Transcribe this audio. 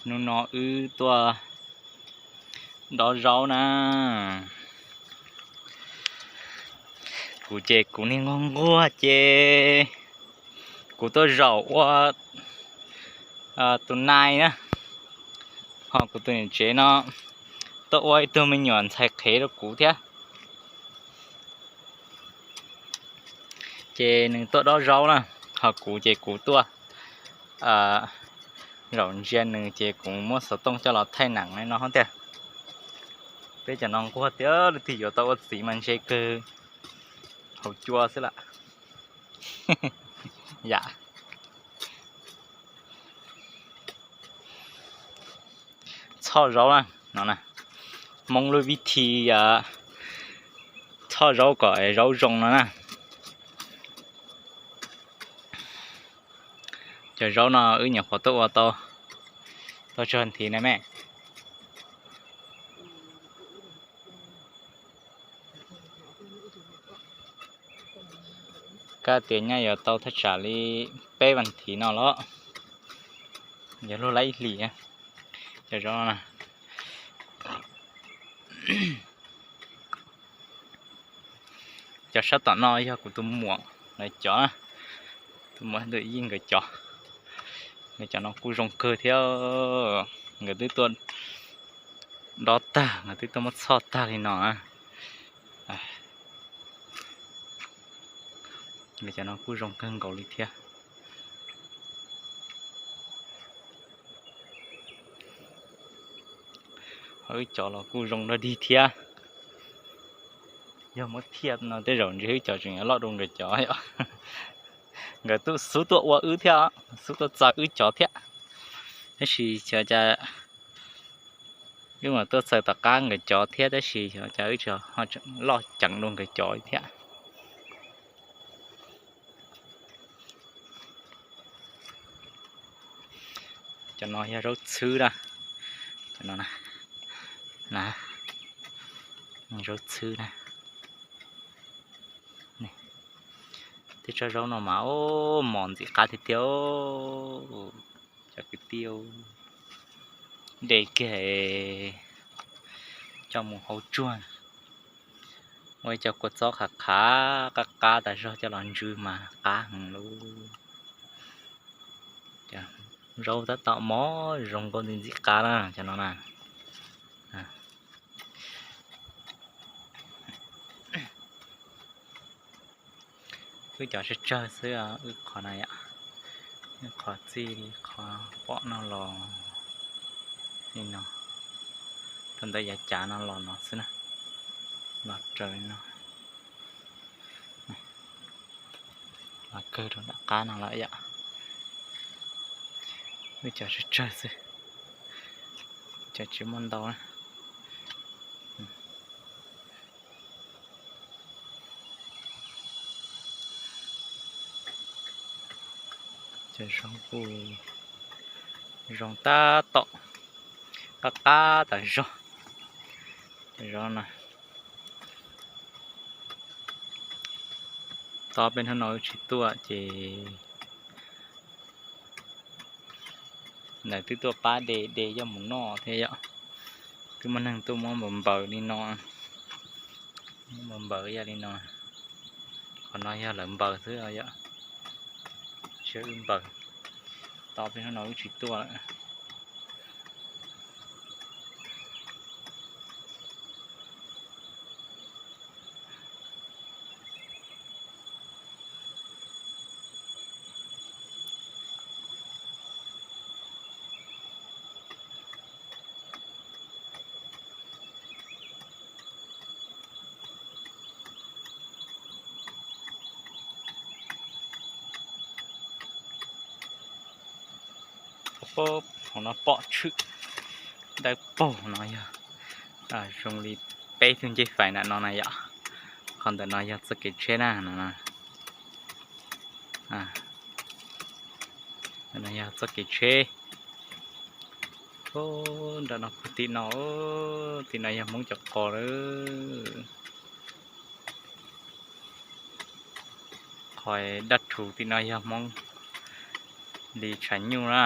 Hnub no wb tuaj dob zaub na. Kuv ces kuv niag nquag nquag ces kuv tuaj zaum ua tus nai na, ho kuv tus niam tsev no tuaj ua ib tug me nyuam ntxhais qhev rau kuv thiab. Ces nws tuaj dob zaub na, ho kuv ces kuv tuaj zaum ntsia nws ces kuv muab xov tooj coj los thaij neem no tiag. Peb cov no nquag tiag, leej twg yuav tau ua txiv mas ntshe kawg haus cua xwb lawm. Yam txhoj zaub na, no na, Hmoob lub vib thi txhoj zaub kom zaub zoo no na. Cov zaub no wb nyuam qhuav tuaj ua tau, tau tsawg nthi na me? Kab tias nyaj yuav tau thaj tsam li peb vas thiv no los, yuav luag lab ib hlis. Cov zaub no, cov sab tom no yog kuv tus muam lawv cov na, tus muam tus yij nkawd cov. Nkawd cov no kuj zoo kawg thiab, nkawd twb tuaj dob tag, nkawd twb tuaj muab txhoj tag li no na. Nkawd cov no kuj zoo kawg nkaus li thiab. Ho wb cov los kuj zoo dog dig thiab. Yog muab thiaj no tej zaum ntshe wb cov tseem yuav loj dua nkawd cov yom. Nkawd xub tuaj ua wb thiab, xub tuaj txaws wb cov thiab. Tab sis xyov cas wb mas tuaj txaws tom qab nkawd cov thiab, tab sis xyov cas wb tseem loj ceev dua nkawd cov thiab. Cov no yog zaub txhwb na. Cov no na, zaub txhwb na. Tej tsob zaub no mas mos ntxim qab tiag tiag. Cov kwv tij, de kiag coj mus hau tsuag, ua ib co kua txob qhav qhav qab qab tas zog coj los ntsw mas qab heev lauj. Zaub tab tom mos zoo nkauj ntxim ntxim qab na cov no na. Wb cov tsawg tsawg xwb, wb qhov na yom, wb qhov txij li qhov pom no los li no, rau ntawm yav cav no los no xwb na, los raws li no. Los kawg rau nram qab no lawm yom. Wb cov tsawg tsawg xwb, cov tsis muaj ntau na. Cov zaub kuj zoo tab tom, qab qab tas zog. Cov zaub no, tob peb hnub no wb tsis tuaj ces lawv twb tuaj pab de de coj mus noj thiab yom. Twb muaj neeg tuaj muab npaws npaws li no, npaws npaws ib yam li no. Qhov no yog lawv npaws xwb yom, tsis yog wb npaws. Tob peb hnub no wb tsis tuaj lawm. Hauv no pom tshwm dawb paug no yog zoo li peb tug ncej fais ntawm no na yom. Qhov ntawm no yog txoj kev tsheb na no. No yog txoj kev tsheb. Nram no puag tim no, tim no yog Hmoob cov qos lawm. Qhov dab rhuv tim no yog Hmoob li tshav nyuj na.